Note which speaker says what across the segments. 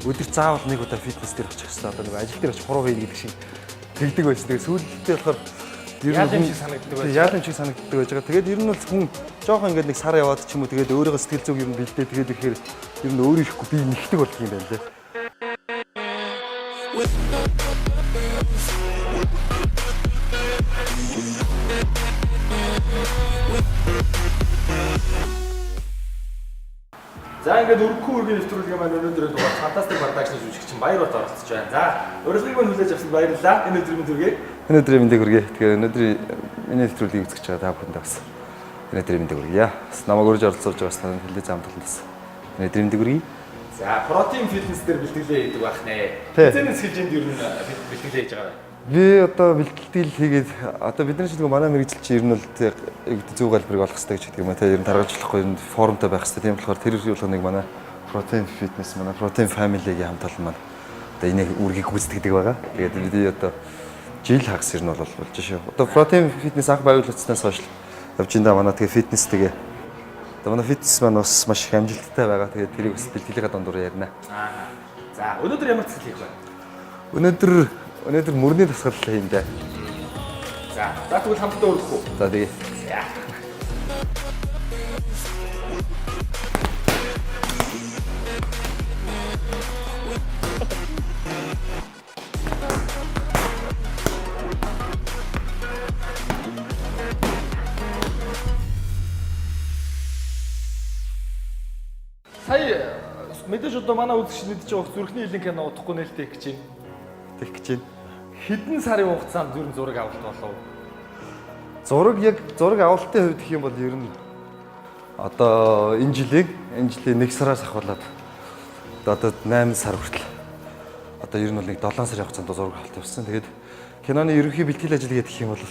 Speaker 1: Өдөр заавал нэг удаа фитнес дээр очих хэрэгтэй. Одоо нэг ажил дээр очих хуруу хийнэ гэдэг шиг тэгдэг байсан. Тэгээд сүүлдээ болохоор ер
Speaker 2: Ял юм шиг санагддаг байж
Speaker 1: Ял юм шиг санагддаг байж байгаа. Тэгээд ер нь бол хүн жоохон ингээд нэг сар яваад ч юм уу тэгээд өөрийгөө сэтгэл зүг ер нь бэлдээ тэгээд ирэхээр ер нь өөрөө ирэхгүй би нэгдэг болдог юм байна лээ.
Speaker 2: За ингээд өргөхгүй үргийн нэвтрүүлгийн маань өнөөдрийн дугаар Fantastic Production жүжигчин Баяр бат оролцож байна. За урилгыг мань хүлээж авсанд баярлалаа. Энэ өдрийн мэнд хүргэе.
Speaker 1: Өнөөдрийн мэндийг хүргэе. Тэгээ өнөөдрийн миний нэвтрүүлгийг үзэж байгаа та бүхэндээ бас өнөөдрийн мэндийг хүргье. Бас намайг урьж оролцуулж байгаа бас танд хэлээ зам талаас бас өнөөдрийн мэндийг хүргэе.
Speaker 2: За Protein Fitness дээр бэлтгэлээ хийдэг байх нэ.
Speaker 1: Тий.
Speaker 2: Эзэнэс хэмжээнд ер нь бэлтгэлээ хийж байгаа юм.
Speaker 1: Би одоо бэлтгэл хийгээд одоо бидний чинь нөгөө манай мэргэжил чинь ер нь бол тэг зөв галбирыг олох хэрэгтэй гэж хэлдэг юм а. Тэг ер нь таргалж болохгүй ер нь формтой байх хэрэгтэй. Тийм болохоор тэр болгоныг манай Protein Fitness, манай Protein Family-гийн хамт олон маань одоо энийг үүргийг гүйцэтгэдэг байгаа. Тэгээд бидний одоо жил хагас ер нь бол болж шээ. Одоо Protein Fitness анх байгуулагдсанаас хойш явж энэ да манай тэгээ фитнес тэгээ одоо манай фитнес маань бас маш их амжилттай байгаа. Тэгээд тэрийг бас бэлтгэлийнхаа дундуур ярина.
Speaker 2: Аа. За өнөөдөр ямар цэцэл хийх вэ?
Speaker 1: Өнөөдөр мөрний дасгал хийн дээ.
Speaker 2: За за тэгвэл хамтдаа өргөх үү?
Speaker 1: За тэгээ.
Speaker 2: За. Сая мэдээж одоо манай үзэгч мэдж байгаа зүрхний хилэн кино удахгүй нээлттэй гэж байна.
Speaker 1: Тэгэх гэж байна.
Speaker 2: Хэдэн сарын хугацаанд зүрх зураг авалт болов?
Speaker 1: Зураг яг зураг авалтын хувьд гэх юм бол ер нь одоо энэ жилийн 1 сараас ахуулаад одоо 8 сар хүртэл одоо ер нь бол нэг 7 сарын хугацаанд зураг авалт явсан. Тэгээд киноны ерөнхий бэлтгэл ажил гэх юм бол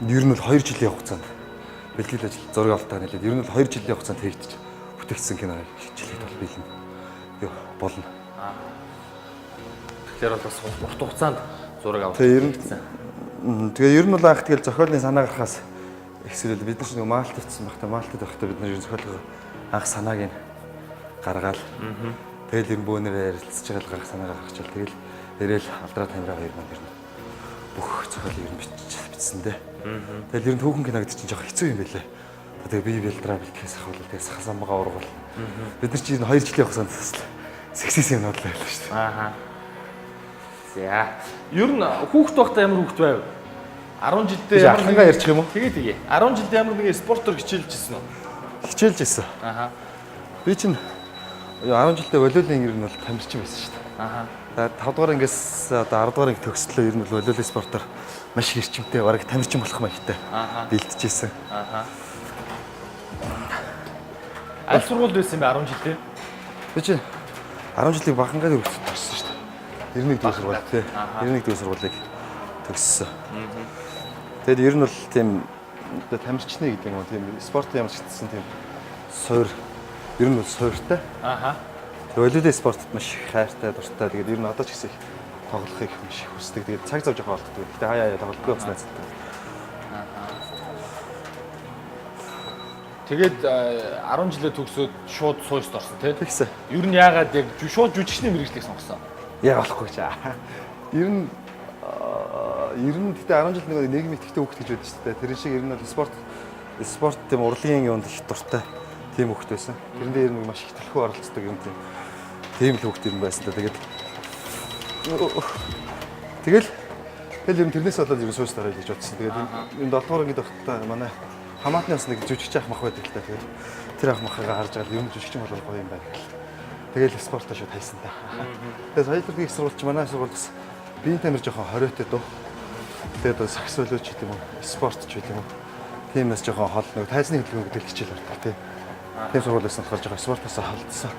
Speaker 1: ер нь бол 2 жилийн хугацаанд бэлтгэл ажил зураг авалтаа нэлээд ер нь бол 2 жилийн хугацаанд хийгдэж бүтээгдсэн кино хичээлээд бол биелнэ. Юу болно.
Speaker 2: Тэгэхээр бол бас урт хугацаанд зураг авалт.
Speaker 1: Тэгээ ер нь тэгээ ер нь бол анх тэгэл зохиолын санаа гарахаас ихсэрэл бид нар ч нэг Малт очсон байх та Малтад байхдаа бид нар ер нь зохиолын анх санааг нь гаргаал. Тэгэл ер нь бөөнөрөө ярилцж байгаа л гарах санаа гаргачаал тэгэл ирээл алдраа тамираа хоёр маань ер нь бүх зохиолыг ер нь бичсэн дээ. Тэгэл ер нь түүхэн кино гэдэг чинь жоох хэцүү юм байлээ. Тэгээ бие бэлдраа бэлтгэхээс ахвал тэгээ сахал самбагаа ургуул. Бид нар чинь 2 жилийн хугацаанд бас сексис юм бодлоо байлаа шүү дээ.
Speaker 2: Ааха. За. Ер нь хүүхэд байхдаа ямар хүүхэд байв? 10 жилдээ
Speaker 1: Биш, ахлангаа ярьчих юм уу?
Speaker 2: Тэгээ тэгээ. 10 жилдээ ямар нэгэн спортоор хичээлж ирсэн үү?
Speaker 1: Хичээлж ирсэн.
Speaker 2: Ааха.
Speaker 1: Би чинь 10 жилдээ волейболын ер нь бол тамирчин байсан шүү дээ.
Speaker 2: Ааха.
Speaker 1: За 5 дугаар ангиас одоо 10 дугаар анги төгслөө ер нь бол волейбол спортоор маш их эрчимтэй бараг тамирчин болох маягтай
Speaker 2: Ааха.
Speaker 1: бэлтжижсэн.
Speaker 2: Ааха. Аль сургуульд байсан юм бэ 10 жилдээ?
Speaker 1: Би чинь 10 жилийг Бахангаа төгсөж төгссөн шүү дээ. 91 дугаар сургууль тий. 91 дугаар сургуулийг төгссөн. Тэгээд ер нь бол тийм одоо тамирчны гэдэг юм уу тийм спорт ямар ч гэсэн тийм суур ер нь бол сууртай.
Speaker 2: Ааха.
Speaker 1: Тэгээд волейбол спортод маш их хайртай, дуртай. Тэгээд ер нь одоо ч гэсэн их тоглохыг маш их хүсдэг. Тэгээд цаг зав жоохон олддог. Гэтэ хаяа хаяа тоглохгүй явсан найзтай.
Speaker 2: Тэгээд 10 жилээ төгсөөд шууд сууст орсон тий?
Speaker 1: Тэгсэн.
Speaker 2: Ер нь яагаад яг шууд жүжигчний мэргэжлийг сонгосон?
Speaker 1: Яг болохгүй ч. Ер нь ер нь гэтээ 10 жил нэг нийгмийн итгэвтэй хүүхэд гэж байдаг шүү дээ. Тэр шиг ер нь бол спорт тийм урлагийн юунд их дуртай тийм хүүхэд байсан. Тэрэндээ ер нь маш их төлхөө оролцдог юм тийм. Тийм л хүүхэд ер нь байсан л да. Тэгээд тэгэл ер нь тэрнээс болоод ер нь сууж дараая гэж бодсон. Тэгээд энэ 7 дугаар ангид байхдаа манай хамаатны бас нэг жүжигч ах мах байдаг л та. Тэгээд тэр ах махыгаа харж байгаа л ер нь жүжигчин болол гоё юм байна гэл. Тэгэл спортоо шууд хайсан та. Тэгээд соёл их сургууль чи манай сургууль бас биеийн тамир жоохон хориотой дөө. Тэгээд одоо сакс солиоч гэдэг юм уу, спорт ч гэдэг юм уу. Тиймээс жоохон хол нэг тайзны хөдөлгөөн гэдэг хичээл ордог тий. Тийм сургууль байсан болохоор жоохон спортоос холдсон.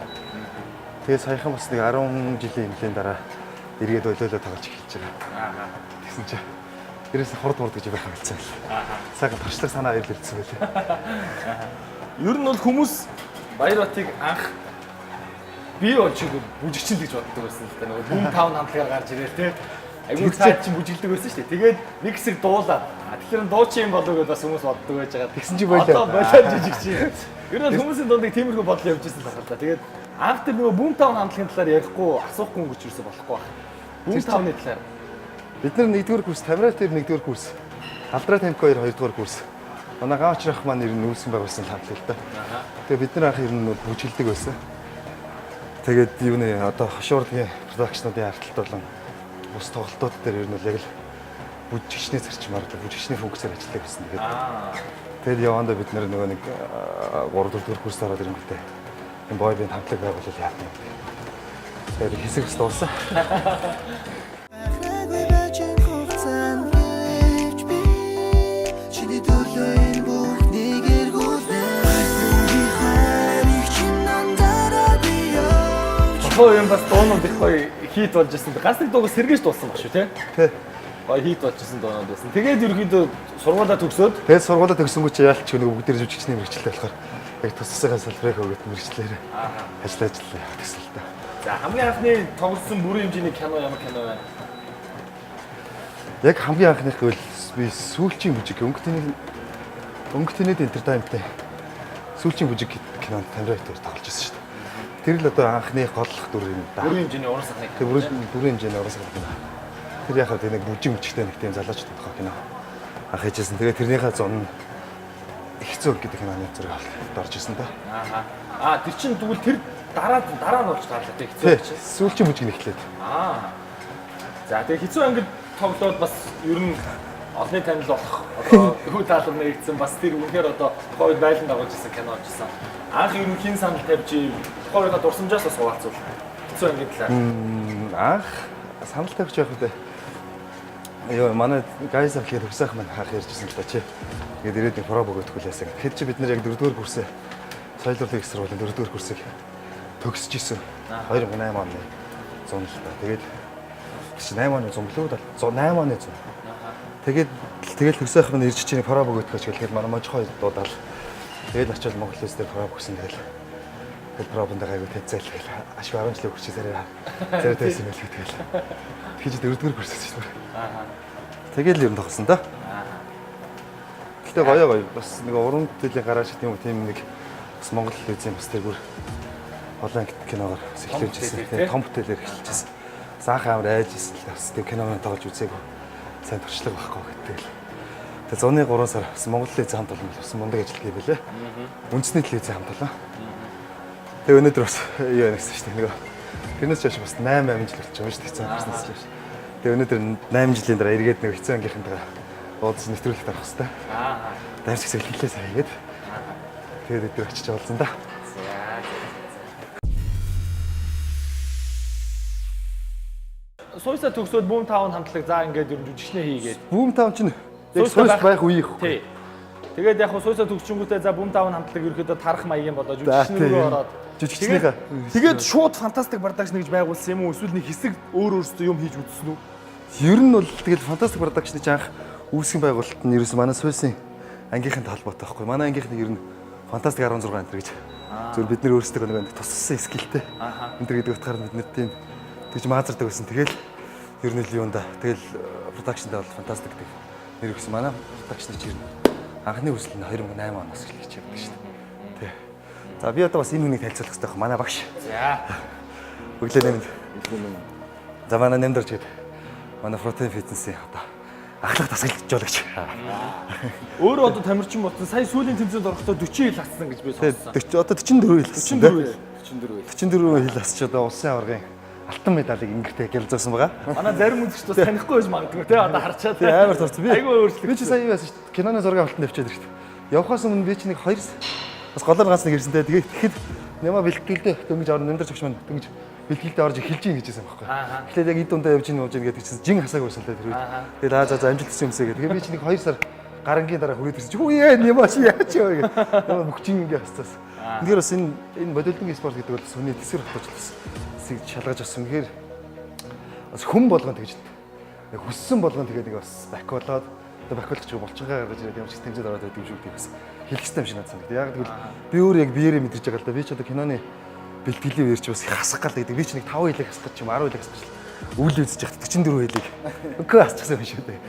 Speaker 1: Тэгээд саяхан бас нэг 10 жилийн эмнэлгийн дараа эргээд волейбол тоглож эхэлж байгаа.
Speaker 2: Ааха.
Speaker 1: Тэгсэн чинь ерөөсө хурд мурд гэж байх болсон байл.
Speaker 2: Ааха.
Speaker 1: Сайхан туршлага санаа ирлэлцсэн байлээ.
Speaker 2: Ер нь бол хүмүүс Баяр Батыг анх би болж бүжигчин л гэж боддог байсан л да. Нөгөө Boom Town хамтлагаар гарч ирээл те. Айгүй цаад чинь бүжгэлдэг байсан шүү дээ. Тэгээд нэг хэсэг дуулаад. Тэгэхээр дуучин юм болов гэдээ бас хүмүүс боддог байж байгаа.
Speaker 1: Тэгсэн чи болоо.
Speaker 2: Одоо болоод жижигч. Ер нь хүмүүсийн дунд нэг тиймэрхүү бодол явж ирсэн л байна л да. Тэгээд анх тэр нөгөө Boomtown хамтлагийн талаар ярихгүй асуухгүй өнгөрч ирсэн болохгүй байх. Boomtown-ы талаар.
Speaker 1: Бид нар 1-р курс, Тамирал тэр 1-р курс. Алдраа 52 2-р курс. Манай гаачрах маань ер нь үүсгэн байгуулсан хамтлаг л да. Тэгээ бид нар анх ер нь бол бүжгэлдэг байсан. Тэгээд юу нэ одоо хошуурлагийн production-уудын арталт болон бус тоглолтууд дээр ер нь бол яг л бүжигчний зарчмаар бүжигчний функцээр ажилладаг байсан. Тэгээд тэгээд явандаа бид нар нөгөө нэг 3 4 дэх курс ороод ирэнгүүтээ энэ boy band хамтлаг байгуулал яах юм бэ? Тэгээд хэсэг бас дууссан.
Speaker 3: Байгаагүй байж энэ хугацаанд гэвч би чиний төлөө энэ бүхнийг эргүүлнэ. Би хайрыг чинь андараагүй явж
Speaker 2: Тухайн үеийн бас дуунууд их гоё хит болж ирсэн. Ганц нэг дууг сэргээж дууссан баг шүү, тий?
Speaker 1: Тий.
Speaker 2: Гоё хит болж ирсэн дуунууд байсан. Тэгээд ерөнхийдөө сургуулаа төгсөөд
Speaker 1: Тэгээд сургуулаа төгсөнгүүт чи яалч нэг бүгд дээр жүжигчний мэргэжлээ болохоор яг тусасныхаа салбарыг өгөөд мэргэжлээр ажил ажиллаа явах гэсэн л та.
Speaker 2: За хамгийн анхны тоглосон бүрэн хэмжээний кино ямар кино вэ?
Speaker 1: Яг хамгийн анхных гэвэл би сүүлчийн бүжиг Өнгөтний entertainment-тэй сүүлчийн бүжиг кинонд Тамираа дээр тоглож байсан шүү дээ. Тэр л одоо анхны голлох дүр юм да.
Speaker 2: Бүрэн хэмжээний уран сахны
Speaker 1: Тэр бүрэн хэмжээний уран сахны кино. Тэр яхаа тэр нэг бүжиг мүжигтэй нэг тийм залуучууд тодорхой кино. Анх хийжсэн. Тэгээ тэрнийхээ зун их зөөр гэдэг киноны зураг авалт орж исэн да.
Speaker 2: Аа. Аа тэр чинь тэгвэл тэр дараа дараа нь болж таарлаа тий хэцүү чинь.
Speaker 1: Сүүлчийн бүжиг нь эхлээд.
Speaker 2: Аа. За тэгээ хэцүү ангид тоглоод бас ер нь олонний танил болох одоо хүү таалал нэгдсэн бас тэр үнэхээр одоо тухайн үед байлан дагуулж исэн кино болж исэн. Анх ер нь хин санал тавьж тухайн үеийнхаа дурсамжаас бас хуваалцвал хэцүү ангийн талаар.
Speaker 1: Анх санал тавьж явах үедээ ёо манай гайс ахлыг төгсөх маань хаах ярьжсэн л да чи. Тэгээд ирээд нэг проб өгöd хүлээсэн. Тэгэхэд чи бид нар яг 4-р курсээ соёл урлагийн их сургуулийн 4-р курсыг төгсөж исэн. 2008 оны 100 л да. Тэгээд чи 8 оны 100 билүү 8 оны 100. Тэгээд тэгэл төгсөх маань ирж чинь проб өгöd гэж хэлэхэд манай можхой дуудаал. Тэгэл очил Монгол улс дээр проб өгсөн тэгэл. Тэгэл пробонд гайгүй тэцээл тэгэл ашиг 10 жилийн хүрч зэрэг зэрэг тавьсан байл тэгэл. Тэгэж 4-р курс гэсэн чинь. Тэгэл ер нь тоглосон да. Гэтэ гоё гоё бас нэг уран бүтээлийн гараж гэх юм уу тийм нэг бас Монгол телевизийн бас тэр бүр олон киногоор бас эхлүүлж ирсэн. Том бүтээлээр эхэлж ирсэн. Бас анх амар айж ирсэн л бас тийм киног тоглож үзээгүй. Сайн туршлага байхгүй гэдэг л. Тэгээ зуны 3 сар бас Монгол телевизийн хамт олон бас мундаг ажилладаг юм билээ. Үндэсний телевизийн хамт олон. Тэгээ өнөөдөр бас юу яа гэсэн шүү дээ. Нөгөө тэрнээс хойш бас 8 8 жил болчих юм шүү дээ. Хэцүү ангиснаас хойш. Тэгээ өнөөдөр 8 жилийн дараа эргээд нэг хэцүү ангийнхантайгаа уулзсан нэвтрүүлэгт орох хэвээр.
Speaker 2: Аа.
Speaker 1: Дайрч хэсэг хэлээ сая гээд. Тэгээд өдөр очиж уулзсан да.
Speaker 2: Сууйсаа төгсөөд Boomtown хамтлаг за ингээд ер нь жүжигчнээ хийгээд.
Speaker 1: Boomtown чинь яг сууйс байх үеийн хөх.
Speaker 2: Тий. Тэгээд яг хуу сууйсаа төгсчөнгүүтээ за Boomtown хамтлаг ерөөхдөө тарах маягийн болоо жүжигчнээ рүү ороод
Speaker 1: жүжигчнийхээ
Speaker 2: тэгээд шууд Fantastic Production гэж байгуулсан юм уу эсвэл нэг хэсэг өөр өөрсдөө юм хийж үзсэн үү?
Speaker 1: Ер нь бол тэгэл Fantastic Production-ы анх үүсгэн байгуулалт нь ерөөсөн манай сууйсын ангийнхантай холбоотой байхгүй. Манай ангийнхны ер нь Fantastic 16 энэ гэж. Зүгээр бид нэр өөрсдөө нэг тусалсан скиллтэй. Энэ гэдэг утгаар бид нэр тийм тэгж маазардаг байсан. Тэгэл ер нь л юунда тэгэл production-д бол Fantastic гэдэг нэр өгсөн. Манай production-ы чинь ер нь анхны үүсэл нь 2008 оноос эхэлж явдаг шүү дээ. Тэ. За би одоо бас энэ хүнийг танилцуулах хэрэгтэй байх. Манай багш.
Speaker 2: За.
Speaker 1: Өглөө нэмэнд. За манай нэмдэрч гээд манай Protein Fitness-ийн одоо ахлах дасгалжуулагч.
Speaker 2: Өөрөө одоо тамирчин болсон. Сая сүүлийн тэмцээнд орохдоо 40 хил хассан гэж би сонссон.
Speaker 1: 40 одоо 44 хил хассан.
Speaker 2: 44 хил.
Speaker 1: 44 хил хасч одоо улсын аваргын алтан медалийг ингэртэй гялзуулсан байгаа.
Speaker 2: Манай зарим үзэгч бас танихгүй байж магадгүй те одоо харчаад.
Speaker 1: Тий амар турцсан би.
Speaker 2: Айгүй өөрчлөгдсөн.
Speaker 1: Би чи сая юу яасан шүү дээ. Киноны зураг авалтанд явчихад шүү дээ. Явхаас өмнө би чи нэг хоёр бас голоор ганц нэг ирсэн те. Тэгээ тэгэхэд нямаа бэлтгэлдээ дөнгөж орно нэмдэр чагш маань дөнгөж бэлтгэлдээ орж эхэлж ийн гэжсэн байхгүй. Тэгэхээр яг эд дундаа явж ийн ууж ийн гэдэг чинь жин хасаагүй байсан л те тэр үед. Тэгээд аа за за амжилт гэсэн юмсээ гэдэг. Тэгээ би чи нэг 2 сар гарангийн дараа хүрээд ирсэн чи хүү яа нямаа чи яаж яа гэх. Нямаа бүх жин ингээ хасцаас. Тэгэхээр бас энэ бодибилдинг спорт гэдэг бол сүний тэсгэр хотож бас шалгаж бас үнэхээр бас хүн болгон тэгж нэг хүссэн болгон тэгээд нэг бас бак болоод одоо бак болох ч булчингаа гаргаж ирээд ямар ч тэмцээд ороод байдаг юм шиг гэдэг бас хэлэх ёстой юм шиг надад санагдав. Яг тэгвэл би өөр яг биеэрээ мэдэрч байгаа л да. Би ч одоо киноны бэлтгэлийн үеэр чи бас хасах гал гэдэг. Би ч нэг 5 хилээ хасах ч юм 10 хилээ хасах ч Үл үзэж яхад 44 хэлийг. Үгүй асчихсан юм шүү дээ.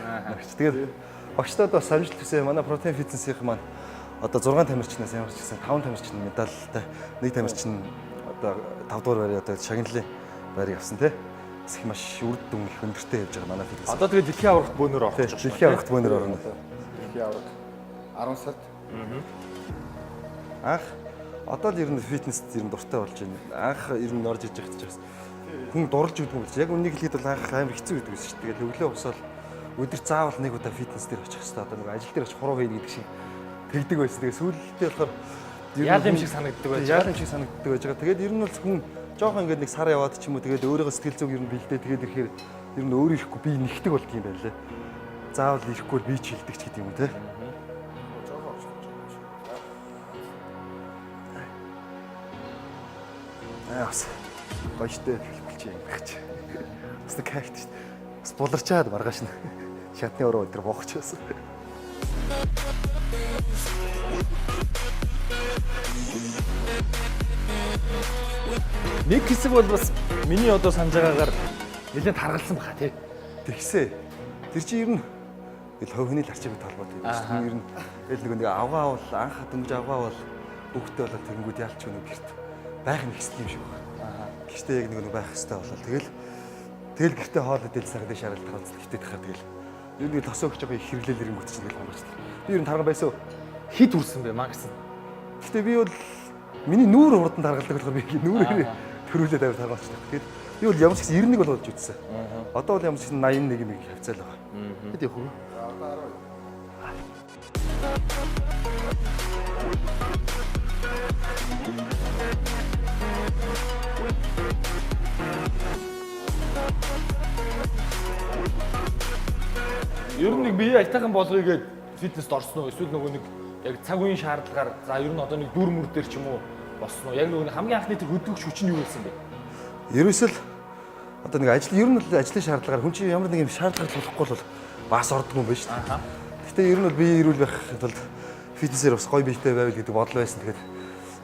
Speaker 1: Тэгээд багштад бас амжилт хүсье. Манай Protein Fitness-ийн маань одоо 6 тамирчнаас ямар ч гэсэн 5 тамирчин медальтай, нэг тамирчин одоо 5 дугаар байрыг одоо шагналын байрыг авсан тий. Бас их маш үр дүн их өндөртэй явж байгаа манай фитнес.
Speaker 2: Одоо тэгээд дэлхийн аваргт бөөнөр орох гэж байна.
Speaker 1: Дэлхийн аваргт бөөнөр орно.
Speaker 4: Дэлхийн аварга 10 сард.
Speaker 1: Анх одоо л ер нь фитнест ер нь дуртай болж байна. Анх ер нь орж иж явах гэж бас хүн дурлж өгдөг юм болж. Яг үннийг хэлэхэд бол анх амар хэцүү байдаг байсан шүү дээ. Тэгэл өглөө босоод өдөр заавал нэг удаа фитнес дээр очих хэвээр одоо нэг ажил дээр очих хуруу хийнэ гэдэг шиг тэгдэг байсан. Тэгээ сүүлдээ болохоор
Speaker 2: яал юм шиг санагддаг байж
Speaker 1: байгаа. Яал юм шиг санагддаг байж байгаа. Тэгээд ер нь бол хүн жоохон ингээд нэг сар яваад ч юм уу тэгээд өөрийгөө сэтгэл зүг ер нь бэлдээ тэгээд ирэхээр ер нь өөр ирэхгүй би нэгдэг болдго юм байна лээ. Заавал ирэхгүй би ч хилдэг ч гэдэг юм уу те. Аа бас гоёштой хэлбэлч юм байх чи. Бас нэг кайфт шүү дээ. Бас буларчаад маргааш нь шатны ороо өдр боох ч байсан.
Speaker 2: Нэг хэсэг бол бас миний одоо санаж байгаагаар нэлээд таргалсан баха тий.
Speaker 1: Тэгсээ. Тэр чинь ер нь тэгэл хувь хүний л арчиг толгойд юм шүү дээ. Ер нь тэгэл нэг авгаа бол анх дөнгөж авгаа бол хүүхдтэй болоод тэгэнгүүт ялч өнө гэрт байх нь хэсэг юм шиг байна. Гэртээ яг нэг байх хэвээр болол тэгэл тэгэл гэртээ хоол идэл саргад шарал таранцал гэртээ тахаар тэгэл ер нь тосоо өгч байгаа их хэрэглээл ирэнгүүт чинь тэгэл хомгочлаа. Би ер нь тарган байсан.
Speaker 2: Хит үрсэн бэ маа гэсэн.
Speaker 1: Гэтэ би бол миний нүүр хурдан таргалдаг болохоор би нүүрээр төрүүлээд авир таргалчихдаг. Тэгээд би бол ямар ч гэсэн 91 бол болж үтсэн. Одоо бол ямар ч гэсэн 81 юм хавцаал байгаа. Хэд явах вэ?
Speaker 4: Одоо 12.
Speaker 2: Ер нь нэг бие аятайхан болгоё гээд фитнест орсон уу? Эсвэл нөгөө нэг яг цаг үеийн шаардлагаар за ер нь одоо нэг дүр мөр дээр ч юм уу болсон уу? Яг нөгөө хамгийн анхны тэр хөдөлгөх хүч нь юу байсан бэ?
Speaker 1: Ерөөсөл одоо нэг ажил ер нь л ажлын шаардлагаар хүн чинь ямар нэг юм шаардлага болохгүй бол бас ордог юм байна шүү дээ. Гэтэ ер нь бол бие эрүүл байх тулд фитнесээр бас гоё биетэй байвал гэдэг бодол байсан. Тэгээд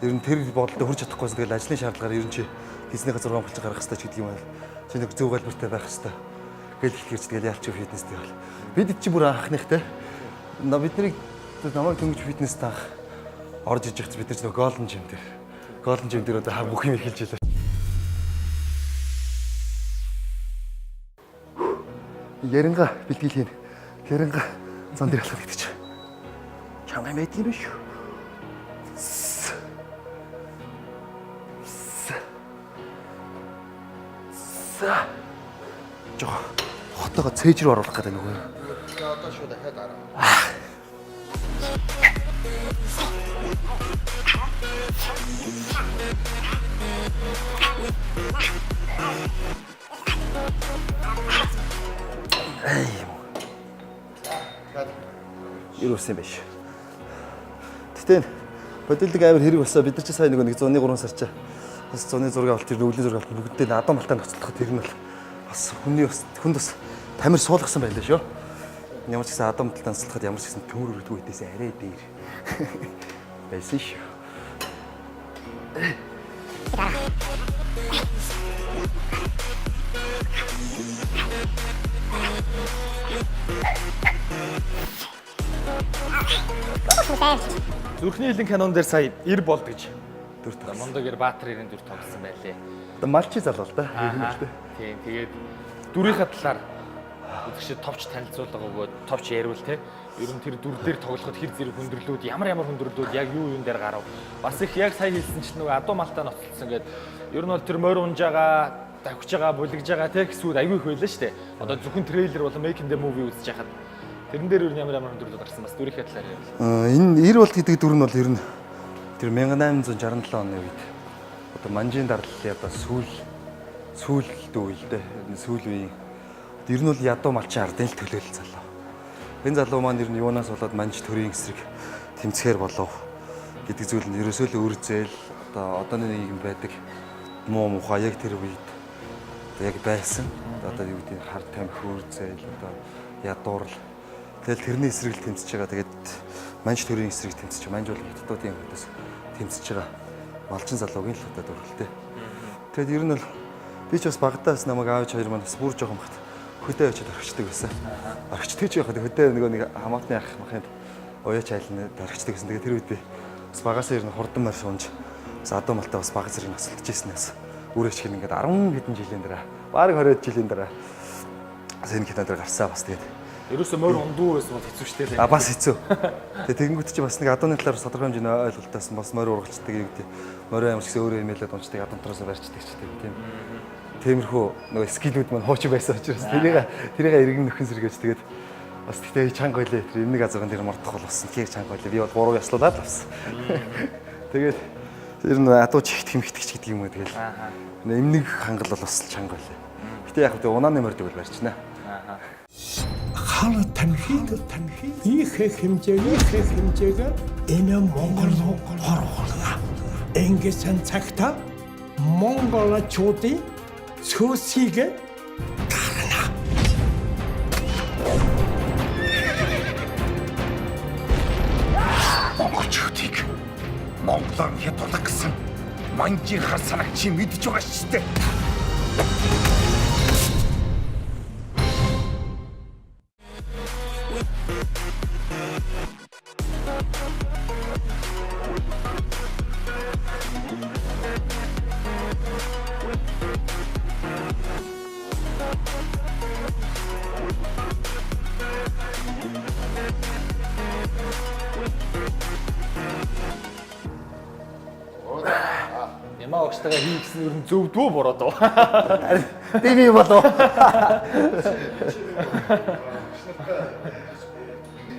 Speaker 1: ер нь тэр бодолтой хүрч чадахгүйсэн. Тэгээд ажлын шаардлагаар ер нь чи хийснийхээ 6 булчин гаргах хэрэгтэй ч гэдэг юм аа. Чи нэг зөв галбиртай байх хэрэгтэй. Гэл хэлхэрч тэгэл ялч фитнес дээр бол. Бид чи бүр анхных те. Бид нарыг намайг дөнгөж фитнест анх орж иж явах бид нар ч нөгөө Golden Gym дээр. Golden Gym дээр одоо бүх юм эхэлж илээ. Яринга бэлтгэл хийн. Яринга зан дээр алхах гэдэг чинь. Чамай байдаг юм биш үү? Жоо хотоогоо цээж рүү оруулах гэдэг нөгөө.
Speaker 4: Тэгээ одоо шууд дахиад 10.
Speaker 1: Юу юм биш. Гэтэ бодилдог амар хэрэг болсон. Бид нар чи сая нөгөө 103 сар чи бас 106 авалт тэр өвлийн зураг авалт бүгдээ надан малтаа ноцлоход тэр нь бол бас хүний бас хүнд бас тамир суулгасан байлаа шүү. Ямар ч гэсэн адам талд ноцлоход ямар ч гэсэн төмөр өргөдгөө хэдээс арай дээр байсан шүү.
Speaker 2: Зүрхний хилэн канон дээр сая ир болд гэж
Speaker 1: Дүр тоглосон.
Speaker 2: Мундаг Баатар 94 тоглосон байлээ.
Speaker 1: Одоо малчи залуу л да. Ер нь л дээ.
Speaker 2: Тийм тэгээд дүрийнхээ талаар үзэгчид товч танилцуулга өгөөд товч яриул те. Ер нь тэр дүр дээр тоглоход хэр зэрэг хүндрэлүүд ямар ямар хүндрэлүүд яг юу юун дээр гарав. Бас их яг сая хэлсэн чинь нөгөө адуу малтаа ноцолсон гээд ер нь бол тэр морь унж байгаа, давхиж байгаа, булгиж байгаа те хэсүүд аягүй их байлаа шүү дээ. Одоо зөвхөн трейлер болон making the movie үзэж хахад тэрэн дээр ер нь ямар ямар хүндрэлүүд гарсан бас дүрийнхээ талаар яриул.
Speaker 1: Энэ ир болт гэдэг дүр нь бол ер нь тэр 1867 оны үед одоо манжийн дарлалын одоо сүүл дүү л дээ. Сүүл үеийн ер нь бол ядуу малчин ардын л төлөөлөл залуу. Энэ залуу маань ер нь юунаас болоод манж төрийн эсрэг тэмцэхээр болов гэдэг зүйл нь ерөөсөө л өр зээл одоо одооны нийгэм байдаг муу мухай яг тэр үед одоо яг байсан. Одоо юу гэдэг нь хар тамхи өр зээл одоо ядуурл. Тэгэл тэрний эсрэг л тэмцэж байгаа. Тэгээд манж төрийн эсрэг тэмцэж, манж бол хятадуудын хөдөөс тэмцэж байгаа малчин залуугийн л одоо дүрлээ. Тэгээд ер нь бол Би ч бас багадаас намайг аавч хоёр маань бас бүр жоохон бахт хөдөө очиж орхичдаг байсан. Орхичдаг ч яхад хөдөө нөгөө нэг хамаатны ах махынд уяач айлны орхичдаг гэсэн. Тэгээд тэр үед би бас багасаа ер нь хурдан морь сунж бас адуу малтай бас бага зэрэг насалдаж ирсэн бас. Үрээч хин ингээд 10 хэдэн жилийн дараа бараг 20 жилийн дараа бас энэ кино дээр гарсаа бас тэгээд.
Speaker 2: Ерөөсөө морь ундуу байсан бол хэцүү шттэ.
Speaker 1: А бас хэцүү. Тэгээ тэгэнгүүт чи бас нэг адууны талаар тодорхой хэмжээний ойлголтойсэн бас морь ургалцдаг юм гэдэг. Морь ямар ч гэсэн өөрөө имээлээд унцдаг, адуу дотроос барьцдаг ч тийм. Тиймэрхүү нөгөө скиллүүд маань хуучин байсан учраас тэрийг иргэн нөхөн сэргээж тэгээд бас тэгтээ чанга байлээ. Тэр эмнэг азарган дээр мордох бол бас тэгэхээр чанга байлээ. Би бол гурав яслуулаад авсан. Тэгээд тэр нь адуу чихт хэмхтгэж гэдэг юм уу тэгэл. Эмнэг хангал бол бас чанга байлээ. Гэтэ яг хөтэ унааны морьдог бол барьчихна.
Speaker 5: Хар тамхи их хэмжээгээр энэ Монгол руу оруулна. Ингэсэн цагта монголчуудын цөсийг гарна.
Speaker 6: Монголчуудыг Монголоор хятадах гэсэн манжийн хар санааг чи мэдж байгаа шүү дээ.
Speaker 2: Ямаа огштайгаа хий гэсэн ер нь зөвдгөө буруу доо.
Speaker 1: Би болов.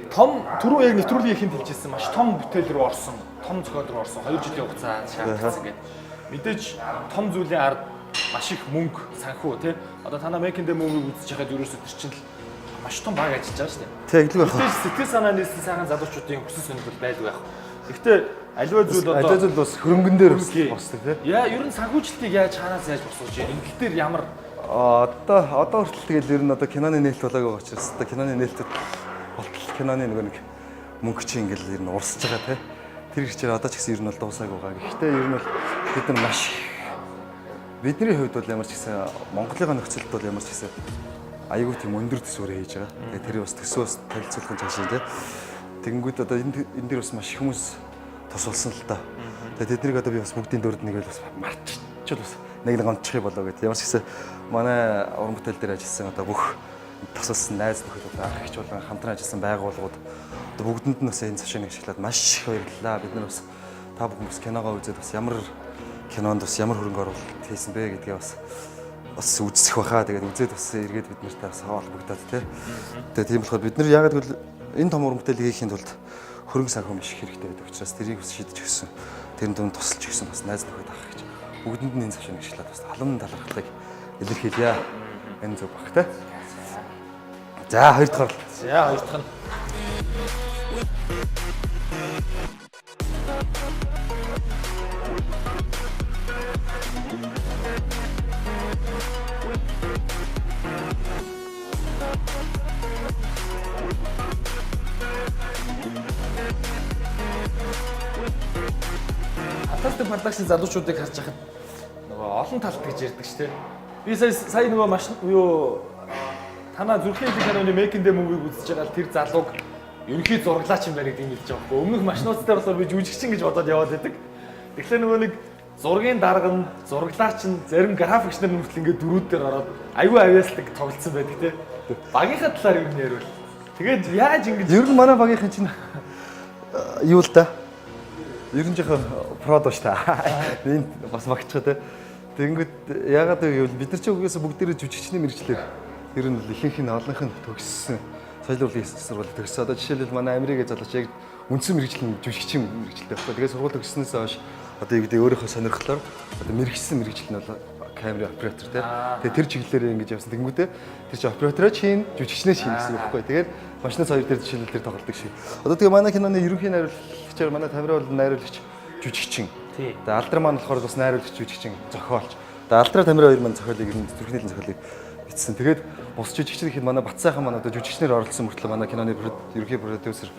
Speaker 2: Том түрүү яг нэвтрүүлгийн ихэнд хэлжсэн маш том бүтээл рүү орсон, том зохиол руу орсон 2 жилийн хугацаа шаардсан гэдэг. Мэдээж том зүйлийн ард маш их мөнгө, санхүү тий. Одоо танаа Making the Movie-г үзэж байхад ерөөсөө тэр чинь л маш том баг ажиллаж байгаа шүү дээ.
Speaker 1: Тэг л байх.
Speaker 2: Мэдээж сэтгэл санаа нээсэн сайхан залуучуудын хүсэл сонирхол байлгүй байх. Гэхдээ аливаа зүйл одоо
Speaker 1: Аливаа зүйл бас хөрөнгөн дээр босдог тий.
Speaker 2: Яа, ер нь санхүүжилтийг яаж хаанаас яаж босгож байна? Энэ тал дээр ямар
Speaker 1: Одоо хүртэл тэгэл ер нь одоо киноны нээлт болоогүй учраас одоо киноны нээлтэд болтол киноны нөгөө нэг мөнгө чи ингээл ер нь урсж байгаа тий. Тэр хэрчээр одоо ч гэсэн ер нь бол дуусаагүй байгаа. Гэхдээ ер нь бол бид нар маш бидний хувьд бол ямар ч гэсэн Монголын нөхцөлд бол ямар ч гэсэн айгүй тийм өндөр төсвөрөө хийж байгаа. Тэгээ тэр бас төсөө бас танилцуулах нь цаашаа тий. Тэгэнгүүт одоо энэ дээр бас маш их хүмүүс тусалсан л та. Тэгээ тэднийг одоо би бас бүгдийн дөрд нэг л бас мартчихвал бас нэг нэг гомдчих болоо гэдэг. Ямар ч гэсэн манай уран бүтээл дээр ажилласан одоо бүх тусалсан найз нөхөд одоо ах эгч болон хамтран ажилласан байгууллагууд одоо бүгдэнд нь бас энэ цашааг ашиглаад маш их баярлалаа. Бид нар бас та бүхэн бас киногоо үзээд бас ямар кинонд бас ямар хөрөнгө оруулалт хийсэн бэ гэдгээ бас үзэх байхаа. Тэгээд үзээд бас эргээд бид нартай бас холбогдоод тий. Тэгээд тийм болохоор бид нар яагаад гэвэл энэ том уран бүтээлийг хийхин тулд хөрөнгө санхүү маш их хэрэгтэй байдаг учраас тэрийг бас шийдэж өгсөн. Тэрэн дунд тусалж өгсөн бас найз нөхөд ах гэж бүгдэнд нь энэ цашааг ашиглаад бас алам талархлыг илэрхийлье. Энэ зөв бах тий. За хоёр дахь.
Speaker 2: За хоёр дахь нь Fantastic Production залуучуудыг харж байхад нөгөө олон талт гэж ярьдаг ш тэ. Би сая нөгөө маш юу танаа зүрхийн хэлэг киноны Making the Movie-г үзэж байгаа л тэр залууг ерөнхий зураглаач юм байна гэдгийг мэдэж байгаа байхгүй. Өмнөх машинууд дээр болохоор би жүжигчин гэж бодоод яваад байдаг. Тэгэхээр нөгөө нэг зургийн дарга нь, зураглаач нь, зарим графикч нар нүртэл ингээд дөрүүд дээр ороод аюу авьяасдаг тоглолцсон байдаг те. Багийнхаа талаар юу нэрвэл. Тэгээд яаж ингэж
Speaker 1: Ер нь манай багийнхан чинь юу л да. Ер нь жоохон прод ба та. Энд бас багчгаа те. Тэгэнгүүт яагаад вэ гэвэл бид нар чинь угаасаа бүгдээрээ жүжигчний мэргэжлэр ер нь л ихэнх нь олонх нь төгссөн. Соёл урлагийн сургууль төгссөн. Одоо жишээлбэл манай Америкийн залууч яг үндсэн мэргэжил нь жүжигчийн мэргэжилтэй байхгүй. Тэгээд сургууль төгссөнөөс хойш одоо юу гэдэг өөрийнхөө сонирхлоор одоо мэргэжсэн мэргэжил нь бол камерын оператор те. Тэгээд тэр чиглэлээр ингэж явсан. Тэнгүүтээ тэр чинь оператороо чин, жүжигчнээ чин гэсэн үг байхгүй. Тэгээд машинаас хоёр дээр жишээлбэл тэр тоглодог шиг. Одоо тэгээ манай киноны ерөнхий найруулагчаар манай Тамира бол найруулагч жүжигчин.
Speaker 2: Тий.
Speaker 1: Тэгээд Алдраа маань болохоор бас найруулагч жүжигчин зохиолч. Тэгээд Алдраа Тамира хоёр маань зохиолыг ер нь зүрхний зохиолыг бичсэн. Тэгээд бус жүжигчин гэхэд манай Батсайхан маань одоо жүжигчнэр оролцсон мөртлөө манай киноны ерөнхий продюсер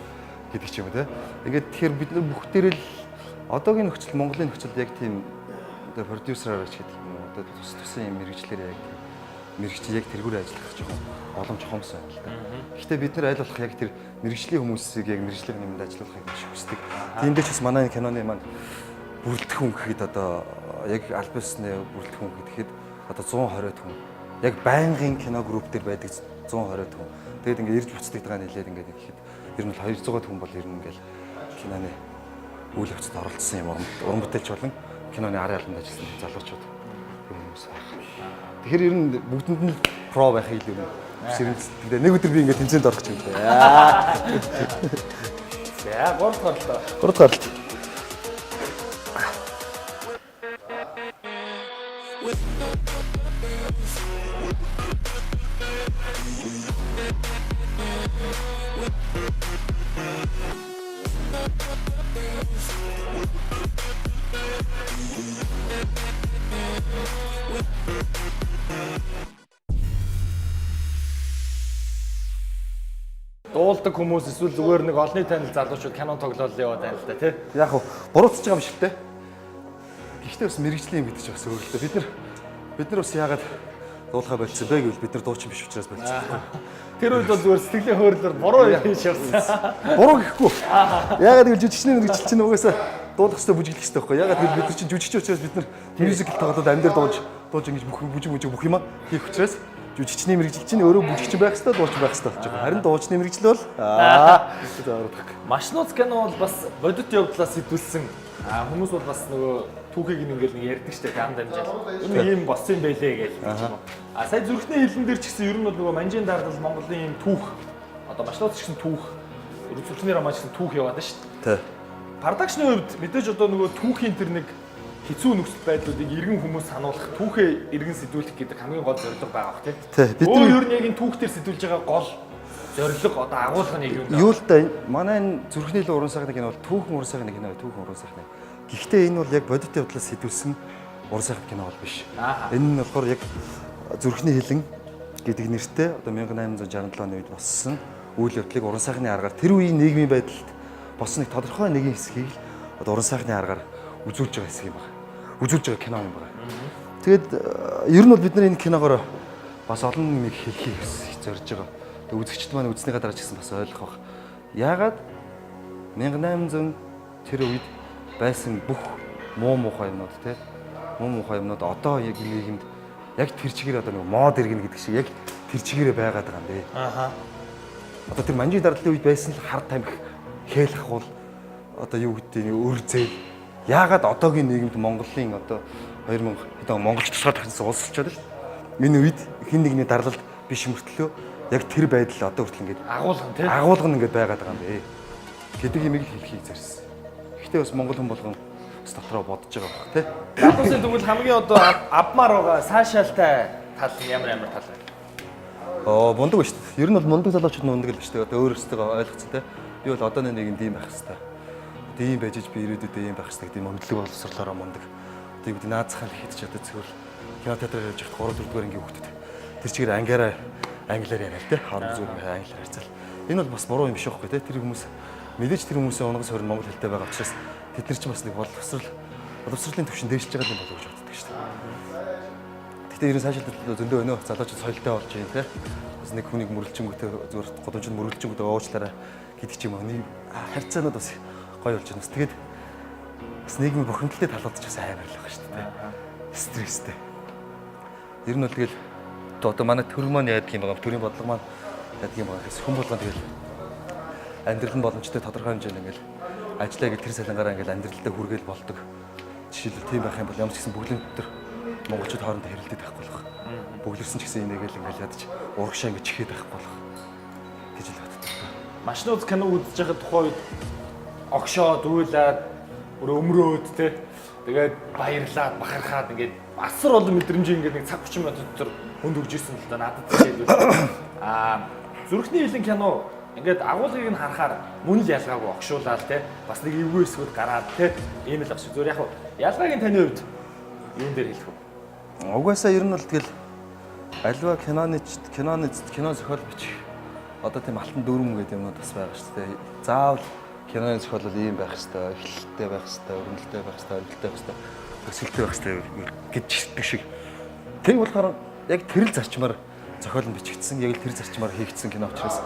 Speaker 1: гэдэг ч юм уу те. Ингээд тэгэхээр бид нар бүгдээрээ л одоогийн нөхцөл Монголын нөхцөлд яг тийм одоо продюсераар ч гэдэг юм уу. Одоо тус тусын юм мэргэжлэр яг мэргэжил яг тэргүүр ажиллах жоохон боломж хомс байна л да. Гэхдээ бид нар аль болох яг тэр мэргэжлийн хүмүүсийг яг мэргэжлийн юмд ажиллуулахыг маш хүсдэг. Тийм дээр ч бас манай киноны маань бүрэлдэхүүн гэхэд одоо яг аль биесны бүрэлдэхүүн гэхэд одоо 120 хүн. Яг байнгын кино групп дээр байдаг 120 хүн. Тэгээд ингээд ирж буцдаг байгаа нэлээд ингээд гэхэд ер нь бол 200 хүн бол ер нь ингээд киноны үйл явцад оролцсон юм уран бүтээлч болон киноны арын албанд ажилласан залуучууд хүмүүс байх. Тэгэхээр ер нь бүгдэнд нь про байхыг л ер нь сэрэмцдэг. Нэг өдөр би ингээд тэмцээнд орох юм лээ.
Speaker 2: За 3 дахь оролтоо.
Speaker 1: 3 дахь оролт.
Speaker 2: Дуулдаг хүмүүс эсвэл зүгээр нэг олонний танил залуучууд кино тоглоол яваад байна л да тий.
Speaker 1: Яг хав буруутж байгаа юм шиг те. Гэхдээ бас мэргэжлийн юм гэдэг чинь бас өөр л дээ. Бид нар бас яагаад дуулахаа болцсон бэ гэвэл бид нар дуучин биш учраас болцсон.
Speaker 2: Тэр үед бол зүгээр сэтгэлийн хөөрлөөр буруу хийж явсан.
Speaker 1: Буруу гэхгүй. Яагаад гэвэл жүжигчний мэргэжил чинь угаасаа дуулах хэрэгтэй бүжиглэх хэрэгтэй байхгүй. Яагаад гэвэл бид нар чинь жүжигч учраас бид нар мюзикл тоглоод амьдаар дууж ингэж бүх бүжиг бүжиг бүх юма хийх учраас жүжигчний мэргэжил чинь өөрөө бүжигчин байх хэрэгтэй, дуучин байх хэрэгтэй болж байгаа. Харин дуучны мэргэжил бол заавар.
Speaker 2: Машнууц кино бол бас бодит явдлаас сэтгүүлсэн. Хүмүүс бол бас нөгөө түүхийг ингээл нэг ярьдаг штэ гам дамжаал. Ер нь ийм болсон юм байлээ гэж юм уу. Сая зүрхний хилэн дээр ч гэсэн ер нь бол нөгөө манжин дардал Монголын ийм түүх одоо машнууц ч гэсэн түүх, зүрхний роман ч гэсэн түүх яваад байна штэ.
Speaker 1: Тэ.
Speaker 2: Продакшны хувьд мэдээж одоо нөгөө түүхийн тэр нэг хэцүү нөхцөл байдлуудыг иргэн хүмүүс сануулах, түүхээ иргэн сэтгүүлэх гэдэг хамгийн гол зорилго байгаа бох тий.
Speaker 1: Тий,
Speaker 2: бид нар ер нь яг энэ түүх дээр сэтгүүлж байгаа гол зорилго одоо агуулга нь яг юу юм бэ?
Speaker 1: Юу л да манай энэ зүрхний л уран сайхны кино бол түүхэн уран сайхны кино, түүхэн уран сайхны. Гэхдээ энэ бол яг бодит явдлаас сэтгүүлсэн уран сайхны кино бол биш. Энэ нь болохоор яг зүрхний хилэн гэдэг нэртэй одоо 1867 оны үед болсон үйл явдлыг уран сайхны аргаар тэр үеийн нийгмийн байдалд болсон нэг тодорхой нэгэн хэсгийг л одоо уран сайхны аргаар үзүүлж байгаа хэсэг юм байна. Үзүүлж байгаа кино юм байна. Тэгээд ер нь бол бид нар энэ киногоор бас олон нэг хэлхийг зорж байгаа. Тэгээд үзэгчд маань үзснийхаа дараа ч гэсэн бас ойлгох бах. Яагаад 1800 тэр үед байсан бүх муу муухай юмнууд те муу муухай юмнууд одоо яг нийгэмд яг тэр чигээр одоо нэг мод иргэнэ гэдэг шиг яг тэр чигээрээ байгаад байгаа юм бэ.
Speaker 2: Аха.
Speaker 1: Одоо тэр манжийн дардлын үед байсан л хар тамхи, хээлах бол одоо юу гэдэг нь өр зээл. Яагаад одоогийн нийгэмд Монголын одоо 2000 одоо монголч тусгаар тогтсон улс болчиход шүү дээ. Энэ үед хин нэгний дарлалд биш мөртлөө яг тэр байдал одоо хүртэл ингээд
Speaker 2: Агуулган тий.
Speaker 1: Агуулган ингээд байгаад байгаа юм бэ гэдэг юмыг л хэлхийг зорьсон. Гэхдээ бас монгол хүн болгон бас дотроо бодож байгаа бох тий.
Speaker 2: Залуусын тэгвэл хамгийн одоо авмаар байгаа саашаалтай тал нь ямар ямар тал вэ?
Speaker 1: Мундаг ба шүү дээ. Ер нь бол мундаг залуучууд мундаг л ба шүү дээ. Одоо өөр өөрсдөө ойлгоцсон тий. Би бол одоо нэг юм ийм байх хэвээр. Одоо ийм байж би ирээдүйдээ ийм байх хэвээр гэдэг юм өмдлөг боловсрлоороо мундаг. Одоо юу гэдэг наазахаа л хийж чаддаг зөвхөн кино театраар явж байхад 3 4 дугаар ангийн хүүхдүүд тэр чигээр ангиараа англиар яриа л тий. Хооронд зүгээр ингээ англиар харьцаал. Энэ бол бас буруу юм биш байхгүй тий. Тэр хүмүүс мэдээж тэр хүмүүсийн унгас хорин монгол хэлтэй байгаа учраас тэд нар ч бас нэг боловсролын түвшин дээшилж байгаа юм болов уу гэж боддог шүү дээ. Гэхдээ ер нь сайшаалт зөндөө өнөө залуучууд соёлтой болж байна тий. Бас нэг хүнийг мөрлөчөнгөтэй зүгээр годомжинд мөрлөчөнгөтэй уучлаарай гэдэг ч юм уу. Нэг харьцаанууд бас гоё болж байна. Бас тэгээд бас нийгмийн бухимдалтай талууд ч бас амар л байгаа шүү дээ. Стресстэй. Ер нь бол тэгэл одоо манай төр маань яадаг юм байгаа, төрийн бодлого маань яадаг юм байгаа гэхээс хүн болгон тэгэл амьдрал нь боломжтой тодорхой хэмжээнд ингээл ажиллаа гэл тэр салангаараа ингээл амьдралдаа хүргээл болдог. Жишээлбэл тийм байх юм бол ямар ч гэсэн бөглөн дотор монголчууд хоорондоо хэрэлдээд байхгүй болох. Бөглөрсөн ч гэсэн энийгэл ингээл ядаж урагшаа ингэж чихээд байхгүй болох гэж л боддог.
Speaker 2: Машнууц кино үзэж байхад тухайн үед огшоод уйлаад өмрөөд те тэгээд баярлаад бахархаад ингээд асар олон мэдрэмжийг ингээд нэг цаг 30 минут дотор хүнд өгж ирсэн л да надад жишээлбэл зүрхний хилэн кино ингээд агуулгыг нь харахаар мөн л ялгаагүй огшуулаад те бас нэг эвгүй хэсгүүд гараад те ийм л ах шиг зүгээр яг ялгааг нь таны хувьд юун дээр хэлэх вэ?
Speaker 1: Угаасаа ер нь бол тэгэл альва киноны кино зохиол бичих одоо тийм алтан дүрм гэдэг юмнууд бас байгаа шүү дээ. Заавал Киноны зохиол бол ийм байх хэвээр, эхлэлтэй байх хэвээр, өрнөлттэй байх хэвээр, өрнөлттэй байх хэвээр, төсөлтэй байх хэвээр гэж хэлдэг шиг. Тэг болохоор яг тэр л зарчмаар зохиол нь бичигдсэн, яг л тэр зарчмаар хийгдсэн кино учраас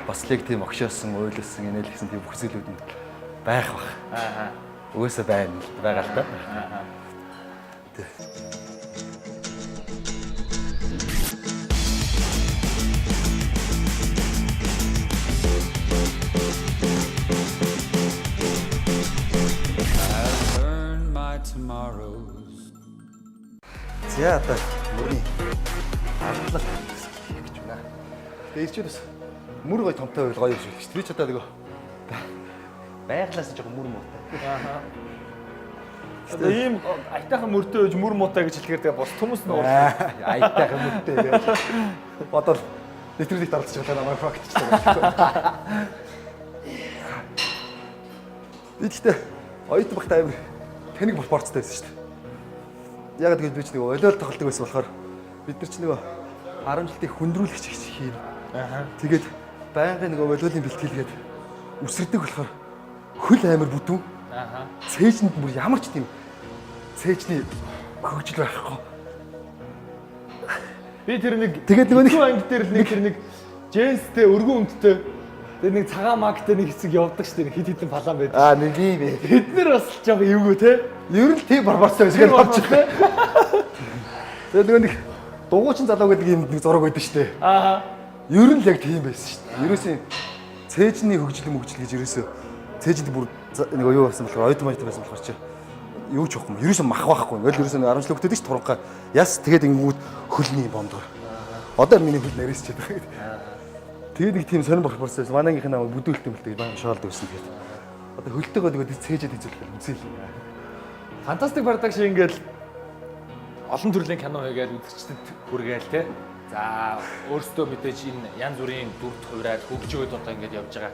Speaker 1: бас л яг тийм огшоосон, уйлсан, инээлгсэн тийм бүх зүйлүүд нь байх бах.
Speaker 2: Аа.
Speaker 1: Угаасаа байна л байгаа л та.
Speaker 7: Burn my tomorrows.
Speaker 1: За одоо мөрний ардлага хийх гэж байна. Тэгээ ирчүүд бас мөр гой томтой байвал гоё юм шиг л шүү. Тэр ч одоо нөгөө байглаас жоохон мөр муутай.
Speaker 2: Одоо ийм аятайхан мөртэй байж мөр муутай гэж хэлэхээр тэгээ бус хүмүүс нь уурлаа.
Speaker 1: Аятайхан мөртэй гэж. Бодвол нэвтрүүлэгт оролцож байгаа намайг факт ч байгаа. Би гэхдээ оюутан багтаа амар тэнэг пропорцтой байсан шүү дээ. Яг гэвэл би ч нэг олиол тоглодог байсан болохоор бид нар ч нөгөө 10 жилдээ хүндрүүлэгч гэж хийн.
Speaker 2: Аа.
Speaker 1: Тэгээд байнгын нөгөө волейболын бэлтгэлгээд үсэрдэг болохоор хөл амар бүдүүн.
Speaker 2: Аа.
Speaker 1: Цээжинд бүр ямар ч тийм цээжний хөгжил байхгүй.
Speaker 2: Би тэр нэг
Speaker 1: Тэгээд нөгөө нэг-
Speaker 2: хэцүү анги дээр л нэг тэр нэг джинстэй өргөн өмдтэй тэр нэг цагаан магтай нэг хэсэг явдаг шүү дээ. Хит хитэн палаан байдаг.
Speaker 1: Аа нэг юм бэ.
Speaker 2: Тэд нар бас л жоох эвгүй те.
Speaker 1: Ер нь тийм пропорцтой байсан гэж бодож байна. Тэгээд нөгөө нэг дугуйчин залуу гэдэг юм нэг зураг байдаг шүү дээ.
Speaker 2: Аа.
Speaker 1: Ер нь л яг тийм байсан шүү дээ. Ерөөсөө цээжний хөгжил мөгжил гэж ерөөсөө цээжинд бүр нөгөө юу байсан болохоор оюутан маятан байсан болохоор чи юу ч байхгүй юм. Ерөөсөө мах байхгүй. Ингээл ерөөсөө 10 жил хөлтөд ш туранхай. Яс тэгээд ингэнгүүт хөлний бондор. Одоо миний хөл нарийсчээд байгаа гэдэг. Тэгээд нэг тийм сонир пропорц байсан. Манай ангийнх намайг бүдүүлт юм л тэгээд баян шоолд байсан тэгээд. Одоо хөлтөөгөө нөгөө цээжэд хэзүүлэх үзээл.
Speaker 2: Fantastic Production ингээл олон төрлийн кино хийгээл үзэгчдэд хүргээл те. За өөрсдөө мэдээж энэ янз бүрийн дүр хувираад хөгжөөд одоо ингээд явж байгаа.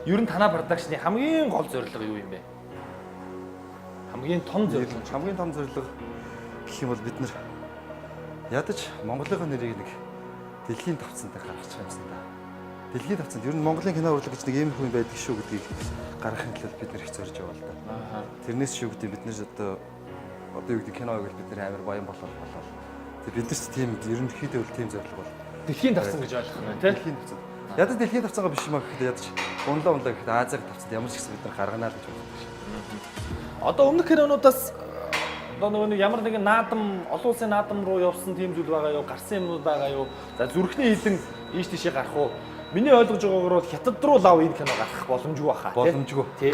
Speaker 2: Ер нь танаа production-ы хамгийн гол зорилго юу юм бэ? Хамгийн том зорилго.
Speaker 1: Хамгийн том зорилго гэх юм бол бид нар ядаж Монголын нэрийг нэг дэлхийн тавцан дээр гаргачих юмсан да. Дэлхийн тавцанд ер нь Монголын кино урлаг гэж нэг ийм хүн байдаг шүү гэдгийг гаргахын тулд бид нар их зорж яваа л да. Тэрнээс шүү гэдэг бид нар одоо юу гэдэг кино гэвэл бид нар амар баян болол болол. Тэг бид нар ч тийм ерөнхийдөө бол тийм зорилго бол
Speaker 2: Дэлхийн тавцан гэж ойлгох нь те.
Speaker 1: дэлхийн тавцанд. Ядаж дэлхийн тавцангаа биш юм а гэхэд ядаж унлаа унлаа гэхэд Азийн тавцанд ямар ч гэсэн бид нар гарганаа л гэж боддог шээ.
Speaker 2: Одоо өмнөх кинонуудаас одоо нөгөө нэг ямар нэгэн наадам, олон улсын наадам руу явсан тийм зүйл байгаа юу, гарсан юмнууд байгаа юу? За зүрхний хилэн ийш тийшээ гарах уу? Миний ойлгож байгаагаар бол хятад руу лав энэ кино гарах боломжгүй баха. тий?
Speaker 1: Боломжгүй.
Speaker 2: Тий.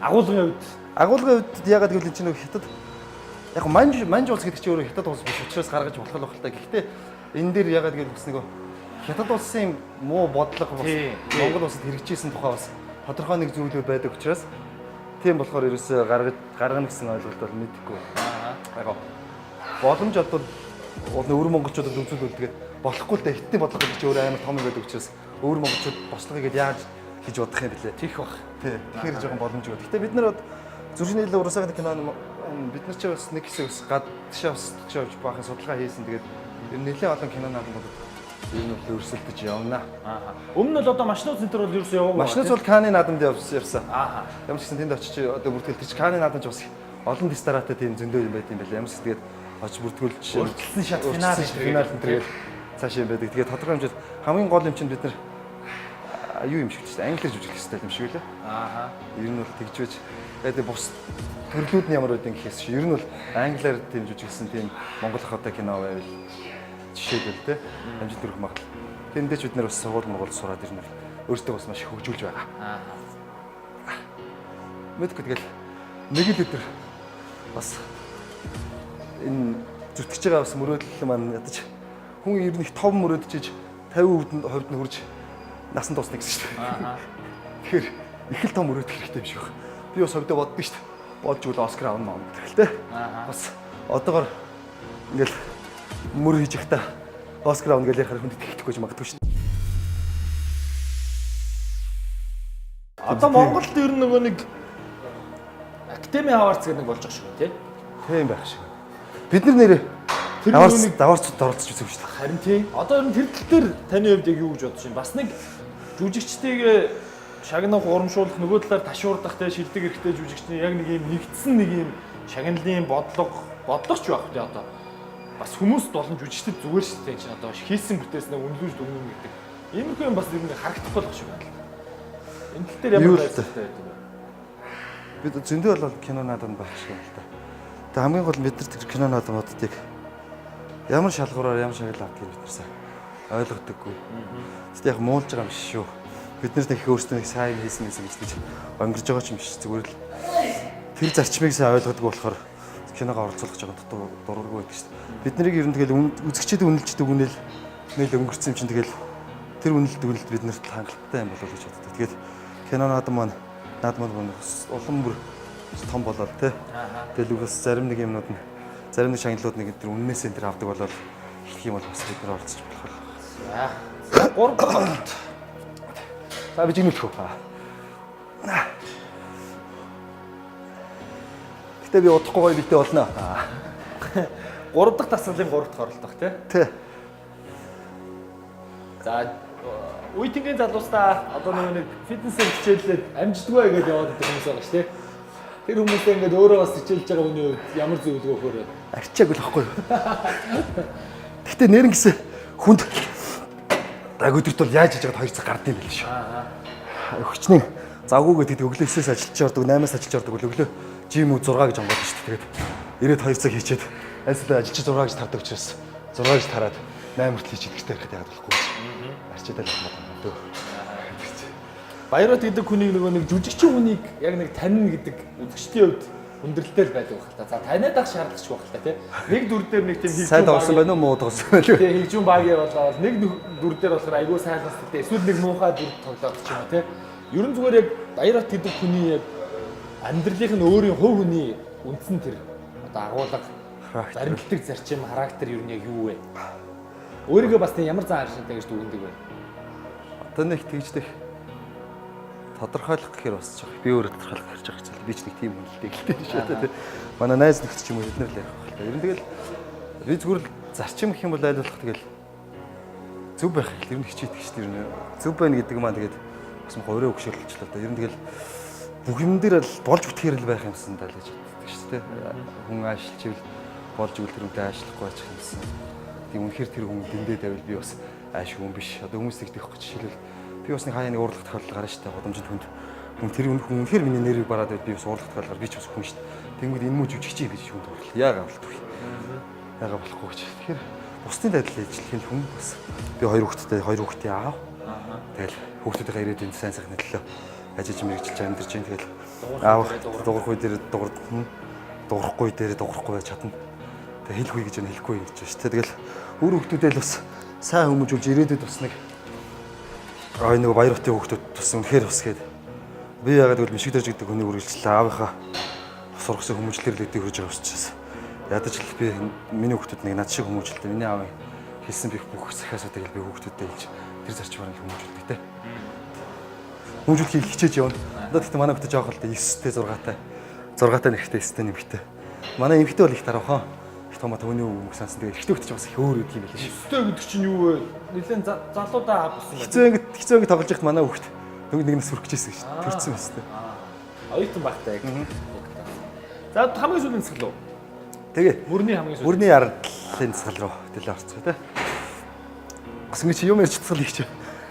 Speaker 2: Агуулгын хувьд
Speaker 1: Агуулгын хувьд ягаад гэвэл энэ чинь нөгөө хятад яг манж улс гэдэг чинь өөрөө хятад улс биш учраас гаргаж болох л байх л та. Гэхдээ энэ дээр ягаад гэвэл бас нөгөө хятад улсын муу бодлого бас
Speaker 2: Тий, тий.
Speaker 1: Монгол улсад хэрэгжижсэн тухай бас тодорхой нэг зүйлүүд байдаг учраас тийм болохоор ерөөсөө гаргаж гаргана гэсэн ойлголт бол мэдэхгүй. Яг боломж олдвол уул нь өвөр монголчуудад үзүүлвэл тэгээд болохгүй л дээ хятадын бодлого гэдэг чинь өөрөө амар том юм байдаг учраас өвөр монголчууд бослого гээд яаж гэж бодох юм бэлээ.
Speaker 2: тийх бах.
Speaker 1: Тий. Тэгэхээр жоохон боломжгүй. Гэхдээ бид нар зүрхний нийлээ урсааг кино бид нар ч бас нэг хэсэг бас гадшаа бас тийш явж баахан судалгаа хийсэн. Тэгээд ер нь нэлээд олон кино наадмуудад ер нь бол өрсөлдөж явна.
Speaker 2: Аа. Өмнө нь бол одоо машинууд центр бол ерөөсөө яваагүй.
Speaker 1: Машинууд бол Каны наадамд явсан.
Speaker 2: Аа.
Speaker 1: Ямар ч гэсэн тэнд очиж одоо бүртгэл тэр чи Каны наадам ч бас олон дистаратай тийм зөндөө юм байт юм байлаа. Ямар ч гэсэн тэгээд очиж бүртгүүлж
Speaker 2: Өөрчлөсөн шат финал
Speaker 1: өөрчлөсөн финал энэ төр цааш юм байдаг. Тэгээд тодорхой хэмжээд хамгийн гол юм чинь бид нар юу юм шиг л шүү дээ. Англиар жүжиглэх хэрэгтэй юм шиг үлээ.
Speaker 2: Аа.
Speaker 1: Ер нь бол тэгж байж тэгээд бус төрлүүд нь ямар байдیں гэхээс чи ер нь бол англиар тийм жүжиглсэн тийм монгол хатаа кино байвал жишээлбэл те амжилт төрөх магадлал. Тэндээ ч бид нар бас сургууль монгол сураад ер нь бол өөрсдөө бас маш их хөгжүүлж байгаа.
Speaker 2: Аа.
Speaker 1: Мэдгүй тэгэл нэг л өдөр бас энэ зүтгэж байгаа бас мөрөөдөл маань ядаж хүн ер нь их том мөрөөдөж 50% нь хувьд нь хүрж насан турш гэсэн шүү дээ.
Speaker 2: Аа.
Speaker 1: Тэгэхээр их л том мөрөөдөх хэрэгтэй юм шиг байна. Би бас хувьдаа боддог шүү дээ. Болж үл Оскар авна маа гэдэг л те.
Speaker 2: Аа.
Speaker 1: Бас одоогор ингээл мөр хийж явахдаа Оскар авна гэж ярихаар хүнд итгэхгүй ч магадгүй шүү дээ.
Speaker 2: Одоо Монголд ер нь нөгөө нэг Academy Awards гэдэг нэг болж байгаа шүү тий.
Speaker 1: Тийм байх шиг. Бид нар нэрээ
Speaker 2: Тэр
Speaker 1: даварц
Speaker 2: нөгөө нэг-
Speaker 1: даварцуд оролцож үзсэн шүү дээ.
Speaker 2: Харин тий. Одоо ер нь тэр тал дээр таны хувьд яг юу гэж бодож байна? Бас нэг жүжигчтэйгээ шагнах урамшуулах, нөгөө талаар ташуурдах те шилдэг эрхтэй жүжигчний яг нэг юм нэгдсэн нэг юм шагналын бодлого, бодлого ч байх те одоо. Бас хүмүүст болон жүжигчдэд зүгээр шүү дээ чинь одоо хийсэн бүтээснээ үнэлүүлж дүгнэн гэдэг. Иймэрхүү юм бас ер нь харагдахгүй л шиг байна л да. Энэ тал дээр ямар
Speaker 1: Юу л да.
Speaker 2: байдлаа байдаг вэ?
Speaker 1: Бид зөндөө бол кино наадам байх шиг юм л та. Тэгээ хамгийн гол бид нар тэр кино наадмуудыг ямар шалгуураар ямар шагнал авдгийг бид нар сайн ойлгодоггүй. Тэгтээ яг муулж байгаа юм биш шүү. Бид нар нэг их өөрсдөө нэг сайн юм хийсэн гэсэн гэж онгорж байгаа ч юм биш, зүгээр л тэр зарчмыг сайн ойлгодоггүй болохоор киногоо оролцуулах жоохон дутуу дурггүй байдаг шүү дээ. Бид нарыг ер нь тэгэл үзэгчид үнэлждэг үнэл нэл өнгөрцөн юм чинь тэгэл тэр үнэлт үнэлт бид нарт хангалттай юм болов уу гэж боддог. Тэгээд кино наадам маань наадмууд маань бас улам бүр том болоод те. Тэгэл бас зарим нэг юмнууд нь зарим нэг шагналууд нэг тэр үннээсээ тэр авдаг болоод эхлэх юм бол бас бид нар оролцож болох бол.
Speaker 2: За 3 дахь оролт.
Speaker 1: За би жигнүүлэх үү. Гэтэ би удахгүй гоё битэй болно.
Speaker 2: 3 дахь дасгалын 3 дахь оролт баг те.
Speaker 1: Тэ.
Speaker 2: За үеийнхэн залуустаа одоо нөгөө нэг фитнесээр хичээллээд амждаггүй гэдээ яваад байдаг хүмүүс байгаа шүү дээ. Тэр хүмүүсээ ингээд өөрөө бас хичээлж байгаа хүний хувьд ямар зөвлөгөө өгөхөр вэ?
Speaker 1: Арчааг л ахгүй юу. Гэтэ нэрэн гэсэн хүнд даг өдөрт бол яаж хийж байгаад 2 цаг гардыг байл шүү. Өгчний завгүй гэдэг өглөө 9-ээс ажиллаж ордог, 8-аас ажиллаж ордог бол өглөө жим үү 6 гэж онгойлно шүү дээ. Тэгээд ирээд 2 цаг хийчээд альсаа ажиллаж 6 гэж тардаг учраас 6 гэж тараад 8 хүртэл хийчихэд гэртээ ирэхэд яагаад болохгүй гэж. Арчаад л явах юм дөө.
Speaker 2: Баярот гэдэг хүнийг нөгөө нэг жүжигчин хүнийг яг нэг танина гэдэг үзэгчдийн хувьд хүндрэлтэй л байдаг байх л та. За таниад ах шаардлагач байх л та тий. Нэг дүр дээр нэг тийм
Speaker 1: Сайн тоглосон байна уу, муу тоглосон байна уу?
Speaker 2: Тий, хөгжүүн багийн болоод нэг дүр дээр болохоор айгүй сайн настай эсвэл нэг муухай дүр тоглоод ч юм уу тий. Ерөн зүгээр яг Баярот гэдэг хүний яг амьдралынх нь өөрийн хувь хүний үндсэн тэр одоо агуулга
Speaker 1: Характер.
Speaker 2: баримтлагдаг зарчим характер ер нь яг юу вэ? Өөрийгөө бас тийм ямар зан ааштай гэж дүгнэдэг вэ?
Speaker 1: Одоо нэг тэгждэх тодорхойлох гэхээр бас жоох би өөрөө тодорхойлох хэрэг жоох хэцүү. Би ч нэг тийм хүн л дээ гэлтэй шүү дээ. Манай найз нөхдөд ч юм уу бид нар л ярих байх л та. Ер нь тэгэл би зүгээр л зарчим гэх юм бол айл болох тэгэл зөв байх хэл ер нь хичээдэг шүү дээ. Ер нь зөв байна гэдэг маань тэгээд бас хувираа өгшөрлөчлөө та. Ер нь тэгэл бүх юм дээр л болж бүтгэхэр л байх юмсан даа л гэж боддог шүү дээ. Хүн аашилчвал болж игэл тэр хүнтэй аашлахгүй байх юмсан. Тийм үнэхээр тэр хүн дэндээ тавил би бас ааш хүн биш. Одоо хүмүүс тэгдэх гэж жишээлбэл би бас нэг хаяа нэг уурлах тохиолдол гарна шүү дээ. Годамжинд хүнд хүн тэр хүн үнэхээр миний нэрийг бараад байд би бас уурлах тохиолдол би ч бас хүн шүү дээ. Тэнгүүд энэ мүү жүжигч юм гэж хүнд уурлаа. Яагаад болтгүй. Яагаад болохгүй гэж. Тэгэхээр бусдын дайдал ажиллах хүн бас би хоёр хүүхэдтэй, хоёр хүүхэдтэй аав. Тэгэл хүүхдүүдийнхээ ирээдүйн сайн сайхны төлөө ажиллаж мэрэгжилж амьдарч байна. Тэгэл аав дуурах үе дээр дуурдна. Дуурахгүй дээр дуурахгүй байж чадна. Тэг хэлэхгүй гэж байна, хэлэхгүй гэж байна шүү дээ. Тэгэл үр хүүхдүүдээ л бас сайн хүмүүжүүлж ирээдүйд бас нэг ай нэг баяр хотын хүүхдүүд бас үнэхээр бас гээд би яагаад гэвэл мишиг дэрж гэдэг хүний үргэлжлэл аавынхаа сургасан хүмүүжлэр л өдийг хөрж байгаа учраас ядаж л би миний хүүхдүүд нэг над шиг хүмүүжлэлтэй миний аавын хэлсэн бих бүх захиасуудыг л би хүүхдүүдэд хэлж тэр зарчмаар л хүмүүжүүлдэг те. Хүмүүжүүлэхийг хичээж явна. Одоо тэгтээ манай хүүхдүүд жоох л дээ 9-тэй 6-тай. 6-тай нэрхтээ 9-тэй нэмэгтэй. Манай эмэгтэй бол их тараахан. Их том түүний үг сансан. Тэгээ эрэгтэй хүүхд ч бас их өөр өгдөг юм байл шүү.
Speaker 2: Өстэй гэдэг чинь юу вэ? Нилээн залуудаа аав болсон байна.
Speaker 1: Хэцүү ангид хэцүү ангид тоглож байхад манай хүүхд дөнгөж нэг нас хүрэх гэжсэн шүү. Төрсөн байсан те.
Speaker 2: Оюутан багтай яг. За хамгийн сүүлийн цэцэл үү?
Speaker 1: Тэгээ
Speaker 2: Мөрний хамгийн сүүлийн.
Speaker 1: Мөрний ардлын цэцгэл рүү төлөө орцгоо те. Бас ингэ чи юм ярьж цэцгэл их чи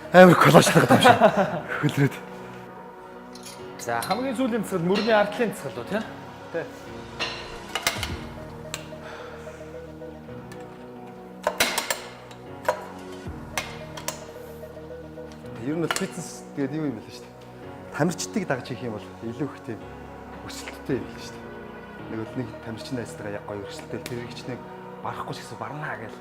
Speaker 1: амар колошлох гэдэг юм шиг. Хөлрөөд.
Speaker 2: За хамгийн сүүлийн цэцэл мөрний ардлын цэцэл үү те?
Speaker 1: Тэ. Ер нь бол фитнес тэгээд юу юм бэлээ шүү дээ. Тамирчдыг дагаж хийх юм бол илүү их тийм өрсөлдөлттэй юм бэлээ шүү дээ. Нэг бол нэг тамирчин найзтайгаа яг гоё өрсөлдөөл тэр хичнээн барахгүй ч гэсэн барнаа гэл.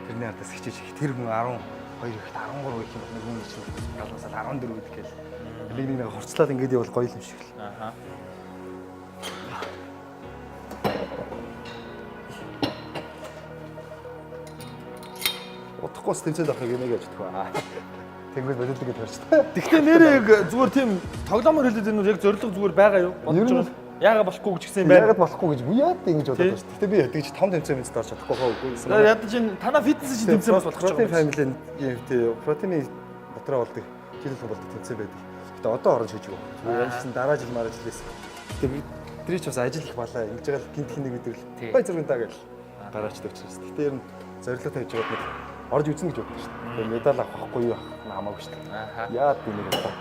Speaker 1: Тэрний ардаас хичээж их тэр хүн 12 ихэд 13 гэх юм бол нэг хүн чинь галуусал 14 гэдэг гэл. Нэг нэг хурцлаад ингээд явбал гоё юм шиг л.
Speaker 2: Аха.
Speaker 1: Удахгүй бас тэмцээнд авахыг нэг яаж чадах вэ? Тэнгүүд бодилдог гэж харж та.
Speaker 2: Тэгтээ нэрээ яг зүгээр тийм тоглоомор хэлээд энэ яг зорилго зүгээр байгаа юу? Бодож
Speaker 1: Ер нь
Speaker 2: байгаа. Яагаад болохгүй гэж гисэн юм байна.
Speaker 1: Яагаад болохгүй гэж би яад ингэж бодоод байна шүү дээ. Гэтэ би тэгж том тэмцээн мэд орж чадахгүй хаа үгүй гэсэн.
Speaker 2: За ядаж энэ танаа фитнес чинь тэмцээн бас болох гэж
Speaker 1: Протеин
Speaker 2: байгаа юм.
Speaker 1: family юм тий. Протеины дотроо болдог, жил болгон болдог тэмцээн байдаг. Гэтэ одоо орон шижиг. Зүгээр ямарчсан дараа жил мараа жилээс. Гэтэ бид тэр ч бас ажил их балаа. Ингэж байгаа л гинт хин нэг өдөр л гой зурган таа гэл гараачдаг учраас. Гэтэ ер нь зорилго тавьж байгаад нэг орж үзнэ гэж боддог шүү дээ. Тэгээ медаль авах байхгүй юу авах нь хамаагүй шүү дээ. Яад би нэг одоо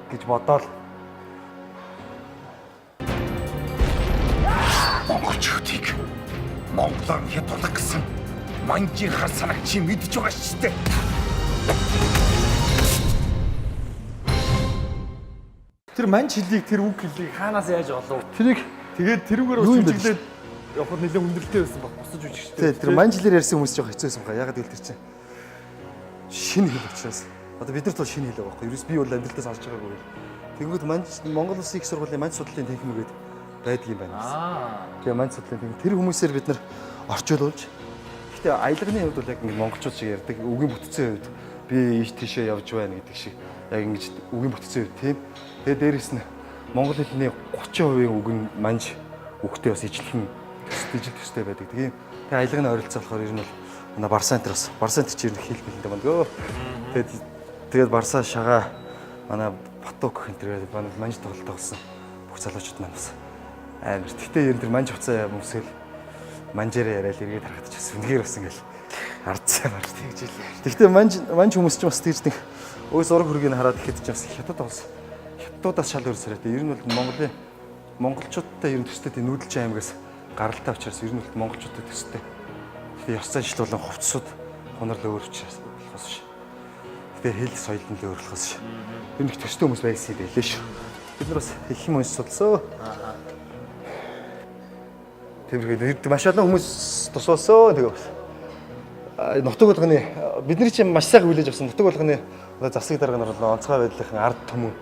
Speaker 1: гэж бодоол
Speaker 6: Монголчуудыг Монголоор хятадах гэсэн манжийн хар санааг чи мэдж байгаа шүү дээ.
Speaker 2: Тэр манж хэлийг тэр үг хэлийг хаанаас яаж олов?
Speaker 1: Тэрийг
Speaker 2: Тэгээд тэрүүгээр бас
Speaker 1: Юу юм бэ?
Speaker 2: жүжиглээд явхад нэлээд хүндрэлтэй байсан баг. Бусаж жүжигчтэй.
Speaker 1: Тий, тэр манжлэр ярьсан хүмүүс жоох хэцүү байсан баха. Ягаад гэвэл тэр чинь шинэ хэл учраас. Одоо бид нарт бол шинэ хэл байгаа байхгүй. Ерөөс би бол амьдралдаа сонсож байгаагүй. Тэнгүүд манж Монгол Улсын их сургуулийн манж судлалын танхим гээд байдаг юм байна. Тэгээ манж судлалын танхим тэр хүмүүсээр бид нар орчуулуулж. Гэхдээ аялганы хувьд бол яг ингэ монголчууд шиг ярьдаг. Үгийн бүтцийн хувьд би ийш тийшээ явж байна гэдэг шиг яг ингэж үгийн бүтцийн хувьд тийм. Тэгээ дээрэс нь монгол хэлний 30% үг нь манж үгтэй бас ижилхэн ижил төстэй байдаг. Тийм. Тэгээ аялганы ойролцоо болохоор ер нь бол манай Барсан энэ бас Барсан энэ чинь ер нь хэл бэлэнтэй мандгөө. Тэгээд тэгээд Барса шагаа манай Батук энэ тэр манай манж тоглолт тоглосон бүх залуучууд маань бас амар. Гэхдээ ер нь тэр манж хуцаа өмсгөл манжаараа яриад эргээд харахад ч бас үнэхээр бас ингээл ардсан бар тэгж л. Гэхдээ манж хүмүүс ч бас тэгж нэг өө зураг хөргийг хараад ихэд ч бас хятад улс хятадуудаас шал өөр царайтай. Ер нь бол Монголын монголчуудтай ер нь төстэй тийм нүүдэлчин аймагаас гаралтай учраас ер нь бол монголчуудтай төстэй. Гэхдээ ёс заншил болон хувцсууд хунарлаа өөр учраас болохоос биш. Гэхдээ хэл соёл нь л өөр болохоос биш. Ер нь их төстэй хүмүүс байсан юм байлээ шүү. Бид нар бас их юм унш судалсан. Тиймэрхүү маш олон хүмүүс тусалсан. Тэгээ бас нутаг болгоны бидний чинь маш сайхан хүлээж авсан нутаг болгоны одоо засаг дарга нар болон онцгой байдлынхан ард түмэн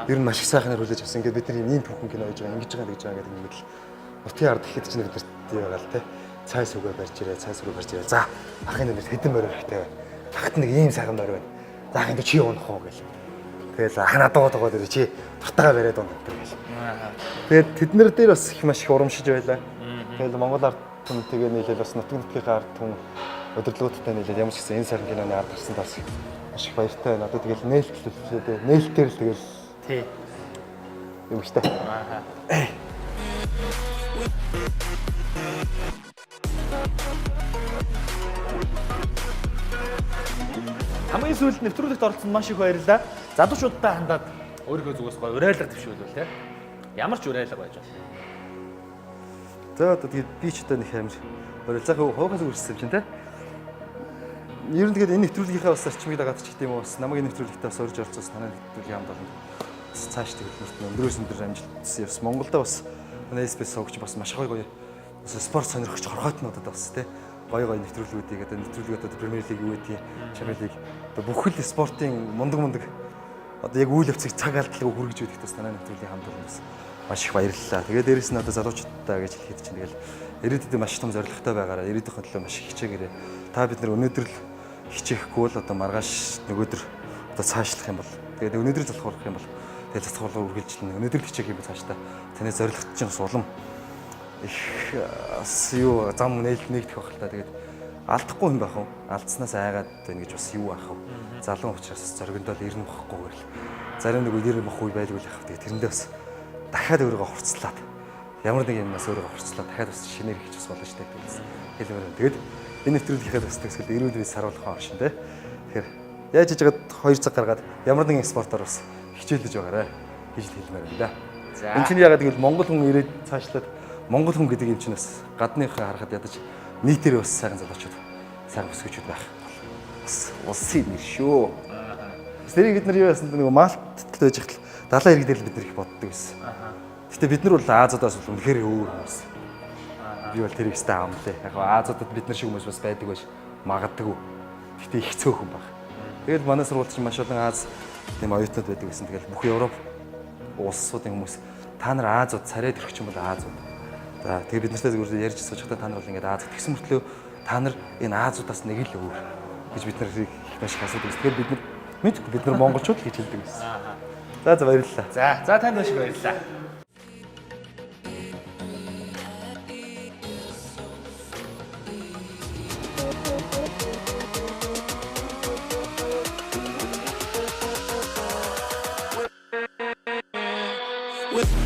Speaker 1: ер нь маш их сайхнаар хүлээж авсан. Ингээд бид нар ийм түүхэн кино хийж байгаа, ингэж байгаа, тэгж байгаа гэдэг ингээд л нутгийн ард ихэд чинь бид нарт тийм байгаа л те. Цай сүгэ барьж ирээ, цай сүгэ барьж ирээ. За ахын нэрт хэдэн морь хэрэгтэй байна. Ахт нэг ийм сайхан морь байна. За ахын чи унах уу гэл. Тэгэл ах надад дуугаад ирээ чи дуртайгаа бариад унах гэл. Тэгээд тэд нар дээр бас их маш их урамшиж байлаа. Тэгэл Монгол ард түмэн тэгээ нийлээл бас нутаг нутгийнхаа ард түмэн удирдлагуудтай нийлээд ямар ч гэсэн энэ сайхан киноны ард гарсан таас маш их баяртай байна. Одоо тэгэл нээлтлээ нээлтээр л тэгэл
Speaker 2: Тий.
Speaker 1: юм штэ.
Speaker 2: Хамгийн сүүлд нэвтрүүлэгт оролцсонд маш их баярлалаа. Залуучуудтай хандаад өөрийнхөө зүгээс гоё уриалга дэвшүүлвэл те. Ямар ч уриалга байж байна.
Speaker 1: За одоо тэгээд би ч одоо нэг амар оролцоох хуухаас үрсэн юм чинь те. Ер нь тэгээд энэ нэвтрүүлгийнхээ бас орчмыг дагаад ч гэдэм үү бас намайг энэ нэвтрүүлэгтээ бас урьж оролцсон танай нэвтрүүлгийн хамт олон бас цааш төлөвлөлт нь өндрөөс өндөр амжилтсан явсан. Монголда бас манай SPS суугч бас маш гоё гоё бас спорт сонирхогч хорхойтнуудад бас те гоё гоё нэвтрүүлгүүдийг одоо нэвтрүүлгүүд одоо Премьер лиг юу гэдгийг, Чемпион лиг одоо бүхэл спортын мундаг одоо яг үйл явцыг цаг алдалгүй хүргэж өгдөг бас танай нэвтрүүлгийн хамт олон бас маш их баярлалаа. Тэгээд дээрэс нь одоо залуучуудаа гэж хэлэхэд чинь тэгэл ирээдүйд маш том зорилготой байгаараа ирээдүйн төлөө маш их хичээгээрэй. Та бид нар өнөөдөр л хичээхгүй бол одоо маргааш нөгөөдөр одоо цаашлах юм бол тэгээд өнөөдөр залхуурах юм бол тэгээд залхуурлага үргэлжлэнэ. Өнөөдөр л хичээх юм бол цаашдаа таны зорилгот чинь бас улам их бас юу зам нээлт нэгдэх байх л та. Тэгээд алдахгүй юм байх уу? Алдснаас айгаад байна гэж бас юу аах вэ? Залуу учраас зоригндоо л ирнэ бохгүйгээр л зарим нэг үе ирнэ бох үе байлгүй л яах вэ? Тэгээд тэрэндээ бас дахиад өөрийгөө хурцлаад ямар нэг юмнаас өөрийгөө хурцлаад дахиад бас шинээр хийж бас болно шүү дээ гэсэн хэлмээр байна. Тэгээд энэ нэвтрүүлгийнхээ бас төгсгөл эрүүл мэнд саруулах оршин тэ. Тэгэхээр яаж хийж байгаад 2 цаг гаргаад ямар нэгэн спортоор бас хичээлдэж байгаарэ гэж л хэлмээр байна да.
Speaker 2: За.
Speaker 1: Энэ чинь яагаад гэвэл Монгол хүн ирээд цаашлаад Монгол хүн гэдэг юм чинь бас гадныхаа харахад ядаж нийтээр бас сайхан залуучууд сайхан өсгөчүүд байх бас улсын нэр шүү. Бас тэрийг бид нар юу яасан нөгөө Малтд байж хатал далайн ирэг дээр л бид нар их боддог байсан. Гэтэ бид нар бол Азиудаас бол үнэхээр өөр хүмүүс. Би бол тэрийг өстэй амлаа. Яг гоо Азиудад бид нар шиг хүмүүс бас байдаг байж магадгүй. Гэтэ их цөөхөн баг. Тэгэл манай сургуульд чинь маш олон Аз тийм оюутнууд байдаг гэсэн. Тэгэл бүх Европ улсуудын хүмүүс та нар Азиуд царай төрөх юм бол Азиуд. За тэгээ бид нартай зүгээр ярьж сууж байхдаа та нар бол ингээд Азид тэгсэн мөртлөө та нар энэ Азиудаас нэг л өөр гэж бид нар их маш их асуудаг. Тэгэхээр бид нар мэдгүй бид нар монголчууд л гэж хэлдэг байсан. За за баярлалаа.
Speaker 2: За, за танд маш их баярлалаа.
Speaker 3: With